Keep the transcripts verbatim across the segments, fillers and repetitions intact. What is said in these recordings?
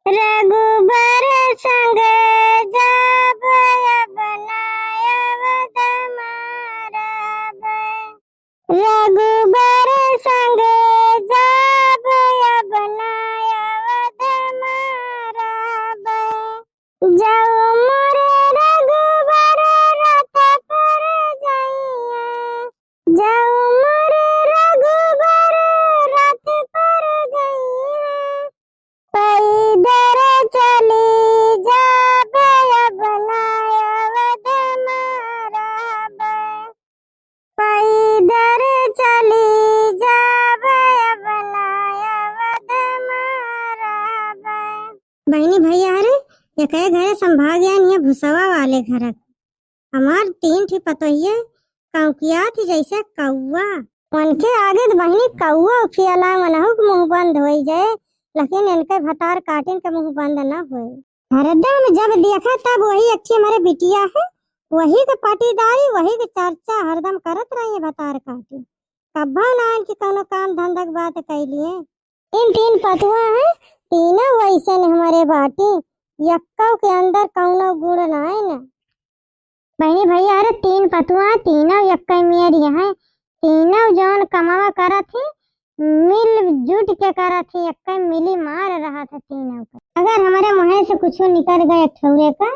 रघुबर संग जाब अब ना अवध मा रहब। रघुबर संग जाब अब ना अवध मा रहब। जाऊ मोरे रघुबर रथ पर जइहें। जाऊ मोरे रघुबर रथ पर जइहें। पैदर चली जाब अब ना अवध मा रहब। पैदर चली जाब अब ना अवध मा रहब। बहिनी भैया रे, एके घरे संभाग यान ये भुसवा वाले घर। हमार तीन ठी पतोहिए कौकियात ही जैसे कौआ। उनके आगे तो बहिनी कौआ उफियाला, मनहु के मुंह बंद होई जाए, लेकिन इनके भतार काटिन के मुंह बंद न होए। हरदम जब देखा तब वही अच्छी हमारे बिटिया है, वही के पाटीदारी, वही के चर्चा हरदम करत रही है भतार काटिन। कब्बा ना इनके कौनो काम धंधा के बात कैलिए। तीन तीन पतुआ हैं, तीनों वैसे न हमारे बाटी, यक्कौ के अंदर कौनो गुण नाय न। बहिनी भैया, अरे तीन पतुआ, तीनों यक्कै मेरी हैं, तीनों जौन कमावा करत ही, मिल जुट के करत ही, यक्कै मिली मार रहत है तीनों का। अगर हमारे मुँह से कुछ निकल गए एक ठौरे का,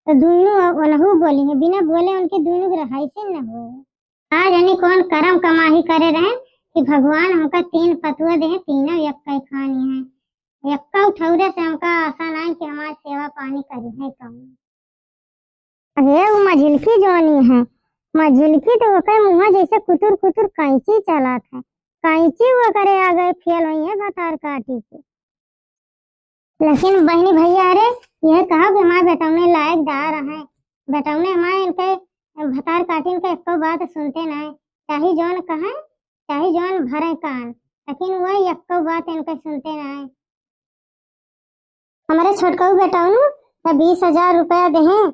तो दोनों ओनहु बोली है, बिना बोले उनके दोनों के रहाई से न हुए। का जानी कौन करम कमाही करे रहे कि भगवान हमका तीन पतुआ देहे, तीनों यक्कै खानी है। यक्का ठौरे से हमका आशा नाई कि हमार सेवा पानी करी है कौन। अरे उ मझिलकी जौनी है, मझिलकी तो ओकर मुँह जैसे कुतुर कुतुर कैंची चलत है, कैंची ओकरे आगे फेल होई है भतार काटी के। लेकिन बहिनी भैया रे, यह कहा कि हमार बेटौने लायकदार हैं, बेटौने हमार इनके भतार काटिन के एको बात सुनते नाय, चाहे जौन कहें, चाहे जौन भरें कान, लेकिन वह एको बात इनके सुनते नाय। हमरे छोटकऊ बेटौनू त बीस हजार रुपया देहें,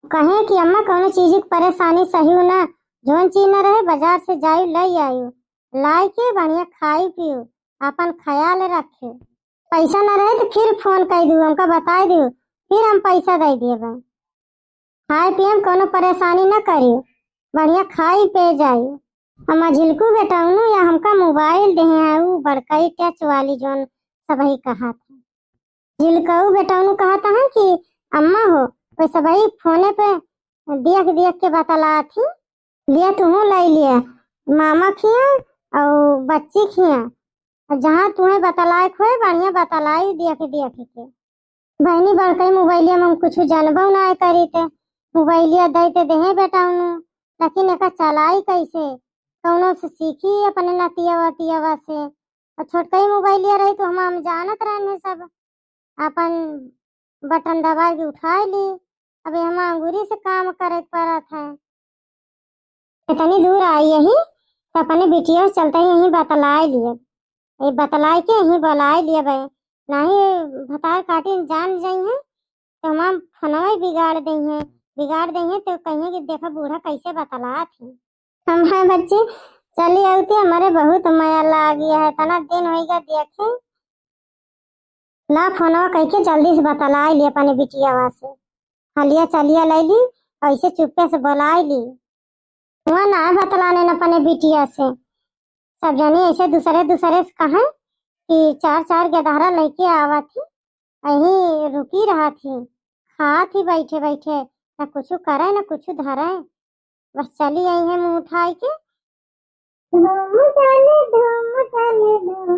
कहें कि अम्मा कौनो चीज की परेशानी सही हो ना, जौन चीज न रहे बाजार से जायु लई आयु, लाई के बढ़िया खाई पियु, आपन ख्याल रखे। पैसा न रहे तो फिर फोन कर दू, हमका बताई दू, फिर हम पैसा दे देबे। खाए पिए में कौनो परेशानी न करी, बढ़िया खाई पे जाई। हम मझिलकू बेटौनू या हमका मोबाइल देहे हैं, ऊ बड़कई टच वाली जौन सबही कहत है। झिलकऊ बेटौनू कहत है कि अम्मा हो, वै सबही फोने पे देख देख के बतलात ही। लिया तुहूँ लई लिया, मामा खिया और बच्ची खिया, और जहाँ तुहें बतलाए खोए बढ़िया बतलाई देख देख के। बहिनी बड़कई मोबाइलिया में हम कुछ जानबो ना करी थे, मोबाइलिया दे ते देहे बेटौनू, लेकिन एका चलाई कैसे, कौनो से सीखी अपने नतिया वतियावा से। और छोटकई मोबाइलिया रही तो हम, हम जानत रहने सब, अपन बटन दबा के उठाए ली। अब हम अंगूरी से काम करे के पड़त है। इतनी दूर आई यही तो अपने बिटिया के चलते ही यहीं बतलाए लिए, ये बतलाए के यहीं बोलाए लिए बे, नहीं भतार काटिन जान जाई हैं तो हमार फोनवा ही बिगाड़ दई हैं, बिगाड़ दई हैं तो कहिए कि देखा बूढ़ा कैसे बतलात है। हम हैं बच्ची, चली आउती हमारे बहुत मया लागी है, इतना दिन होइगा देखे। ला फोनवा कइके जल्दी से बतलाई ली अपने बिटियावा से। हलिया चलिया लैली, ऐसे चुप्पे से बोलाई ली। हुआ ना बतलाने न अपने बिटिया से। सब जनी ऐसे दूसरे दूसरे से कहें कि चार चार गेदहरा लइके आवत ही, यहीं रुकी रहत ही, खात ही बैठे बैठे, न कुछ करे न कुछ धरे, बस चली आई है मुँह उठाई के। धूम चले धूम चले धूम,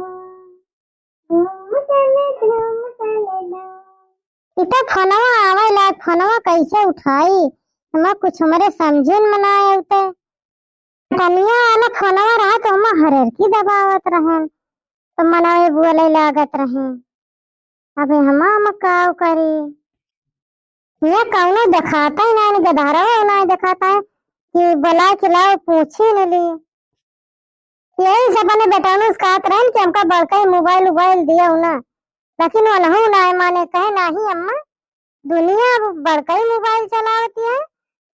धूम चले धूम चले धूम। इ तो फोनवा आवे ला, फोनवा कैसे उठाई? हमार कुछ हमरे समझे में ना आवते। कनिया वाला फोनवा रहा तो हम हरेर की दबावत रहन, तो मनवे बोले लागत रहे। अबे हम, हम काव करी? ये कौनो देखाता ही ना, गदहरवा ना देखाता है कि बोला के लाओ पूछी न ली। यही से अपने बेटौनू से कहत रहन कि हमका बड़का ही मोबाइल उबाइल दिया हो ना, लेकिन वनहू ना माने, कहे नाही अम्मा, दुनिया अब बड़का ही मोबाइल चलावती है,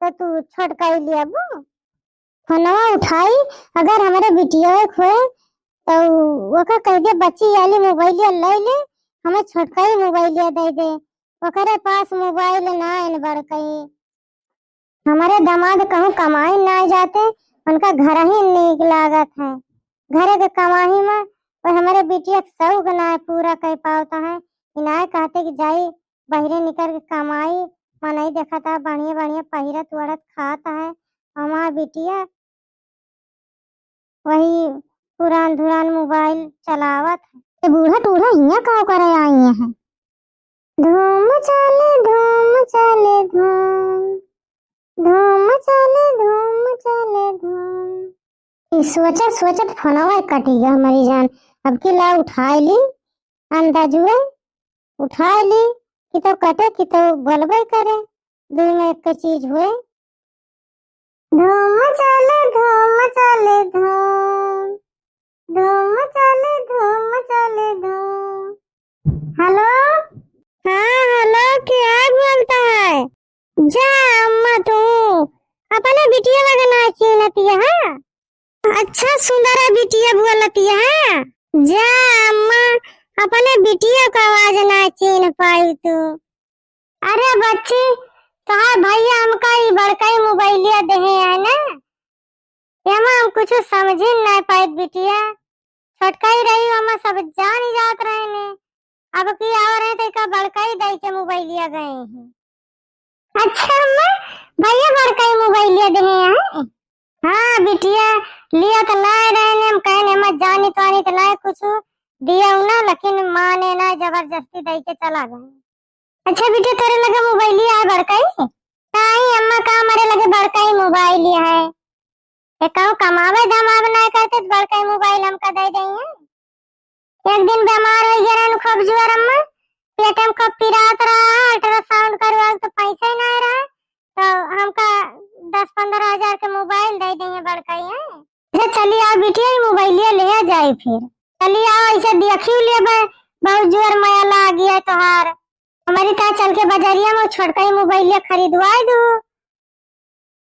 तो तू छोटका ही लियाबू। फोनवा उठाई, अगर हमरे बिटिया के होए, तो ओका कह दे, "बच्ची, याली मोबाइलिया ले ले, हमें छोटकई मोबाइलिया दे दे, ओकरे पास मोबाइल ना आइन बड़कई। हमरे दामाद कहूँ कमाई ना जाते, उनका घर ही नीक लागत है। घरे के कमाई में वो हमरे बिटिया के शौक ना पूरा कर पावता है। इनाय कहते कि जाई बहिरे निकर के कमाई, मनई देखत है बढ़िया बढ़िया पहिरत ओढ़त खात है, हमार बिटिया वही पुरान धुरान मोबाइल चलावत है। ये बूढ़ा टूढ़ा हियाँ का करे आई हैं? धूम चले, धूम चले, धूम, धूम चले, धूम चले, धूम। ई सोचत सोचत फोनवा कटी गया हमारी जान। अब की ला उठाए ली, अंदाजुए उठाए ली कि तो कटे कि तो बोलबे करे, दुई में एक चीज हुए। धूम चले, धूम चले, धूम, धूम चले, धूम चले, धूम। हेलो? हाँ, हेलो, क्या बोलता है? जा अम्मा तू, अपने बिटिया का ना चिन्हती है, हाँ? अच्छा सुंदरा बिटिया बोलती है, हाँ? जा अम्मा, अपने बिटिया का आवाज ना चिन्ह पाई तू। अरे बच्ची, तोहार भैया हमका ई बड़कई मोबाइलिया देहे है ना, एमा हम कुछ समझी नाय पाइत बिटिया। छोटकई रही, ओमा सब जान जात रहे ने। अब की आव रहे तो का बड़कई दई के मोबाइलिया गए हैं। अच्छा अम्मा, भैया बड़कई मोबाइलिया देहे हैं? हाँ बिटिया, लिया तो नाय रहे ने, हम कहे ने, एमा जानी तो आनी तो नाय कुछ दिया ना, लेकिन माने ना, जबरदस्ती दई के चला गए। अच्छा बिटिया, तोरे लगे मोबाइलिया है बड़कई? नहीं अम्मा, का हमरे लगे बड़कई मोबाइलिया है? ये कहूँ कमावे धमावे नाय करते तो बड़कई मोबाइल हमका दे दई हैं। एक दिन बीमार हो गया रहन खूब जोर अम्मा, पेट में खूब पिरात रहा, अल्ट्रासाउंड करवा तो पैसा ही ना रहा, तो हमका दस पन्द्रह हजार के मोबाइल दे दई हैं बड़कई हैं। अच्छा चली आओ बिटिया, ई मोबाइलिया ले आ जाए फिर। चली आओ, ऐसे देखियो लेबे, बहुत जोर माया लाग गया है तोहार। हमारी तरह चल के बजरिया में छोटका ही मोबाइलिया खरीदवाए दू।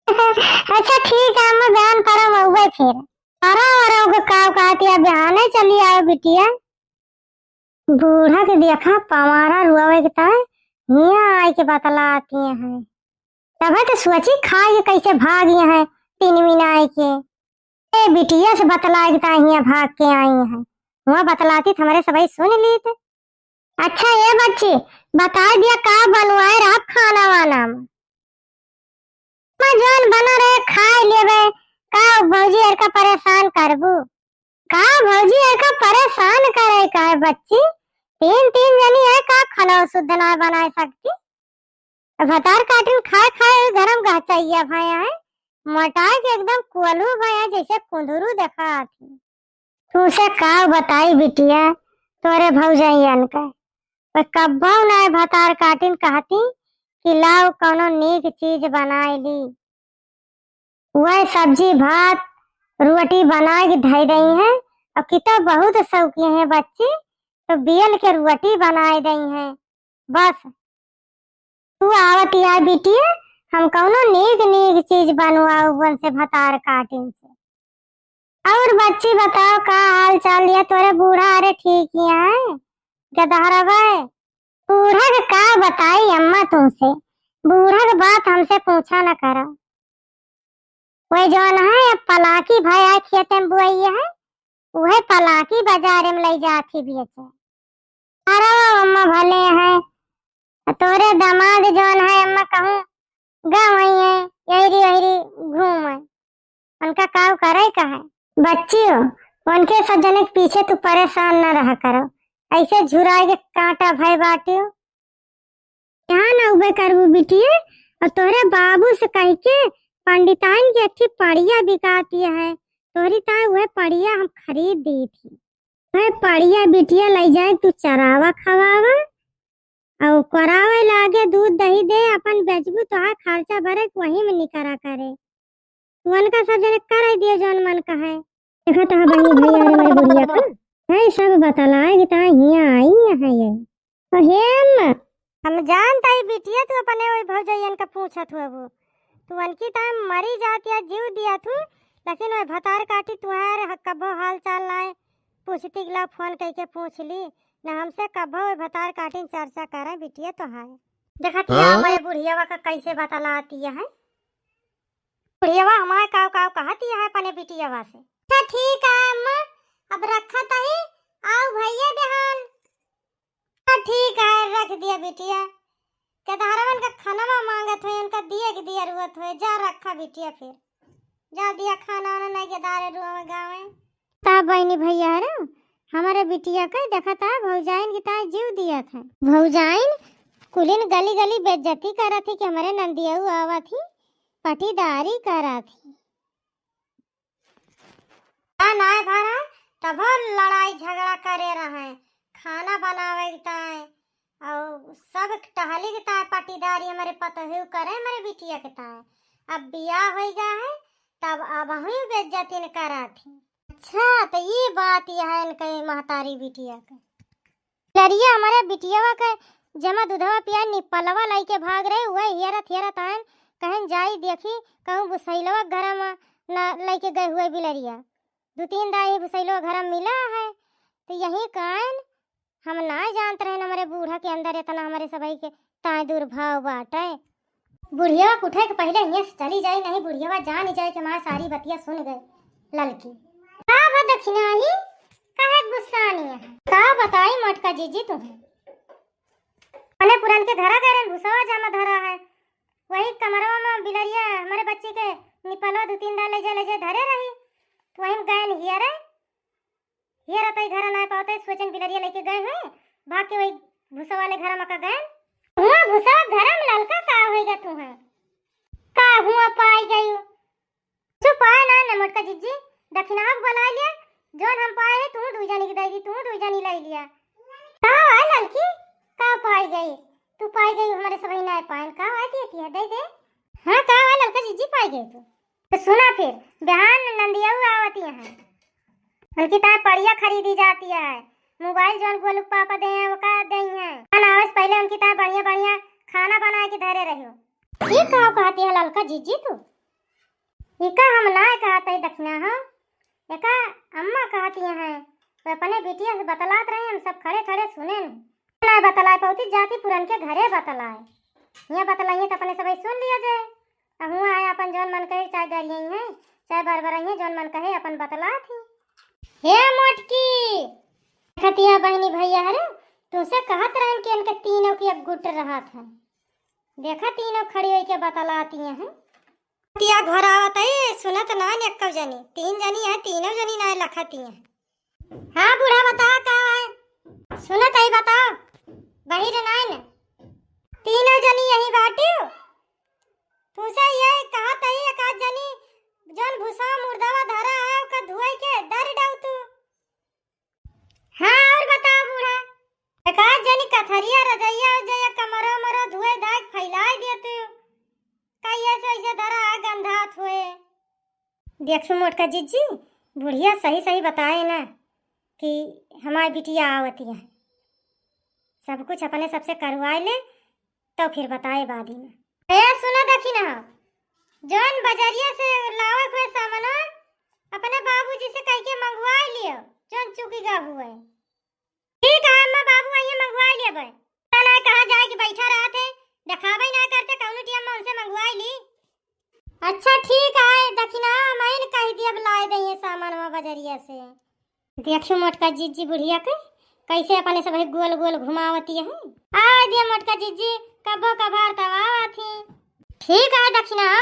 अच्छा ठीक है, हम बयान परम हुए फिर। अरे अरे ओके का कहती है, बिहाने चली आओ बिटिया। बूढ़ा के देखा पवारा रुआवे के ताय हियाँ आए के बतलाती हैं। तबे तो सोची खाए के कैसे भागी हैं तीन मिनाए के। ए बिटिया से बतलाए के ताय हियाँ भाग के आई हैं। हुआ बतलाती तो हमरे सबई सुन लीत। अच्छा ए बच्ची, बताए दिया का बनवाए रहा खाना वाना में? मैं जौन बना रहे खाए लेबे, का भौजी अरका परेशान करबू? का भौजी अरका परेशान करे का है बच्ची? तीन तीन जनी है, का खाना शुद्ध ना बनाए सकती? अब भतार काटिन खाए खाए घर में गहचैया भया है, मोटाए के एकदम कोल्हू भया जैसे कुंदरू देखा आती। तुसे का बताई बिटिया, तोरे भौजैयन के, वे कब्बो नाय भतार काटिन कहती कि लाओ कौनो नीक चीज बनाए ली। वह सब्जी भात रोटी बनाए के धई दई हैं, और कितना बहुत शौकी हैं बच्ची, तो बेल के रोटी बनाए दई हैं। बस तू आवत या बिटिया, हम कौनो नीक नीक चीज बनवाऊ बन से भतार काटिन से। और बच्ची बताओ का हाल चाल या तोरे बूढ़ा? अरे ठीक ही है गदहरवे। बूढ़ा के का बताई अम्मा तुमसे, बूढ़ा के बात हमसे पूछा न करो। वही जौन है अब पलाकी भया खेते में बुआई है, वह पलाकी बाजारे में ले जाती बेचे। अरे वो अम्मा भले हैं, तोरे दामाद जौन है अम्मा कहूँ गाँव ही है, यहरी यहरी घूम है। उनका काव करे का है? बच्चियों, उनके सब जने के पीछे तू परेशान न रहा करो, ऐसे झुराए के कांटा भय बाटियो। यहाँ न उबे करबू बिटिया, और तोहरे बाबू से कह के पंडिताइन की अच्छी पड़िया बिकाती है, तोहरी ताए वह पड़िया हम खरीद दी थी। वह पड़िया बिटिया ले जाए, तू चरावा खवावा, और करावे लागे दूध दही दे, अपन बेचबू, तोहार खर्चा बरे वही में निकरा करे। तू उनका सब जने करे दियो जौन मन कहे। देखा तो बहनी भैया रे, हमारे बुढ़िया का है सब बतलाए कि ता हियाँ आई है ये। तो हे अम्मा, हम जानता ही बिटिया तू अपने वही भौजैयन का पूछत हुए वो। तू उनकी ता मरी जात या जीव दिया तू, लेकिन वह भतार काटी तुहार ह-, कबो हाल चाल नाय पूछती ला फोन कह के पूछ ली। न हमसे कभो भतार काटिन चर्चा करे बिटिया तोहार। देखत हिया हाँ? हमरे बुढ़ियवा का कैसे बतलाती है। बुढ़ियवा हमार काव काव कहती है अपने बिटियवा से। अच्छा ठीक है अम्मा, अब रखत ही, आउ भैया बिहान। हाँ ठीक है, रख दिया बिटिया। केदारवन का खानवा मांगत होए, उनका दिए के दिया रुअत होए। जा रखा बिटिया फिर। जा दिया खाना वाना नहीं केदारे रुआ में गाँव में। ता बहिनी भैया हरे, हमरे बिटिया के देखत है भौजाइन के ताई जीव दियत है। भौजाइन कुलिन गली गली बेइज्जती करत ही कि हमरे नंदियऊ आवत ही, पटीदारी करत ही। का नाय भरा, तबो लड़ाई झगड़ा करे रहे, खाना बनावे के ताय, और सब टहली के ताय पटीदारी हमरे पतोहू करे, हमरे बिटिया के ताय। अब बियाह होई गा है, तब अब हम बेइज्जती न करा थी। अच्छा, तो ये बात यह है इनके महतारी बिटिया के। लरिया हमरे बिटियवा के जमा दूधवा पिया निपलवा लइके भाग रहे, वही हेरत हेरत आयन, कहन जाई देखी कहूँ बुसैलवा घर में न लइके गए हुए बिलरिया। दू तीन दाई बुसैलवा घर में मिला है, तो यही कहन हम ना जानत रहन हमरे बूढ़ा के अंदर इतना हमरे सबई के ताय दुर्भाव बाटे। बुढ़ियवा के उठे के पहिले हियाँ से चली जाई, नहीं बुढ़ियवा जान जाए कि माँ सारी बतिया सुन गए ललकी। का बा दखिनाही, काहे गुस्सानी है? का बताई मोटका जीजी तुम्हें, अपने पुरन के घरा गए रहन, भूसवा जामा धरा है, वही कमरवा में बिलरिया हमरे बच्ची के निपलवा दू तीन दाई ले जाए ले जाए धरे रही, तो वही में गए हियरे। ये रहते घर ना पावते, सोचन बिलरिया लेके गए हैं, भाग के वही भूसा वाले घर में का गए। हुआ भूसा घर में ललका का होएगा तू है? का हुआ पाई गई? चुप पाए ना, न मोटका जिज्जी, दखिनहा के बुला लिया, जोन हम पाए हैं, तू दुई जानी के दे दी, तू दुई जानी ले लिया। का है ललकी, का पाई गई? तू पाई गई, हमरे सबही ना पाए, का है देती है, दे दे। हाँ, का है ललका जिज्जी, पाई गई तू? तो सुना फिर, बिहान नंदियऊ आवती हैं, उनकी ताय पड़िया खरीदी जाती है, मोबाइल जौन गोलू के पापा दे हैं, वो का दे हैं। खाना आवे से पहले उनकी ताय बढ़िया बढ़िया खाना बना के धरे रहियो। ये का कहती है ललका जिज्जी तू? इका हम ना कहत है दखिनहा, एका अम्मा कहती हैं। वो अपने बिटिया से बतलात रहे, हम सब खड़े खड़े सुने न। ना बतलाए पौती, जाती पुरन के घरे बतलाए। हियाँ बतलाइए तो अपने सबही सुन लिया जाए। अब हुआ है अपन जौन मन कहे, चाहे गरियाई हैं, चाहे बरबराई हैं, जौन मन कहे अपन बतलात ही। हे मोटकी, खतिया बहिनी भैया हरे, तुमसे कहत रहन कि इनके तीनों की एक गुट रहत है। देखा तीनों खड़ी होई के बतलाती हैं। तिया घोरावत है, सुनत ना एक्कौ जनी, तीन जनी है, तीनों जनी ना लखती हैं। हाँ बूढ़ा, बताओ का है? सुनत है, बताओ। बहिर नाय न, तीनों जनी यही बाटियो। तुमसे ये कहत है, एक आध जनी जौन भूसा मुर्दावा धरा है, ओका धुआई के दर डाउ तू। हाँ, और बताओ बूढ़ा, एक आध जनी कथरिया रजैया उजैया कमरो मरो धुए धाय फैलाए दिए तू। कहिए से ऐसे धरा है, गंधात हुए। देखू मोटका जिज्जी, बुढ़िया सही सही बताए ना कि हमारी बिटिया आवती है, सब कुछ अपने सबसे करवाए ले, तो फिर बताए बादी में। ए, सुना दखिनहा, जौन बजरिया से लावत हुए सामनवा, अपने बाबूजी से कह के मंगवाए लियो, जौन चुकी गा हुए। ठीक है अम्मा, बाबू आइए मंगवाए लेबे। ना कहाँ जाए कि बैठा रहत है, देखावे ना करते, कौनो टियम में उनसे मंगवाए ली। अच्छा ठीक है, दखिनहा हम आइन कह दिए, अब लाए दे ये सामान वहाँ बजरिया से। देखियो मोटका जिज्जी बुढ़िया के कैसे अपने सब गोल गोल घुमावती है। आवे दिया मोटका जिज्जी, कबो कभार तब आवत ही। ठीक है दखिनहा,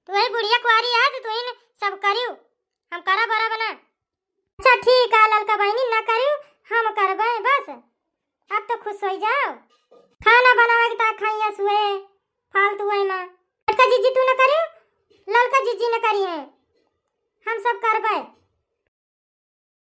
तू ही बुढ़िया कुआरी है तो तू ही न सब करियो, हम करा बरा बना। अच्छा ठीक है ललका बहिनी, न करियो, हम करबे बस। अब तो खुश हो जाओ। खाना बनावे के ता खाइया सुए, फालतू है ना। ललका जिज्जी तू न करियो, ललका जिज्जी न करिए, हम सब करबे।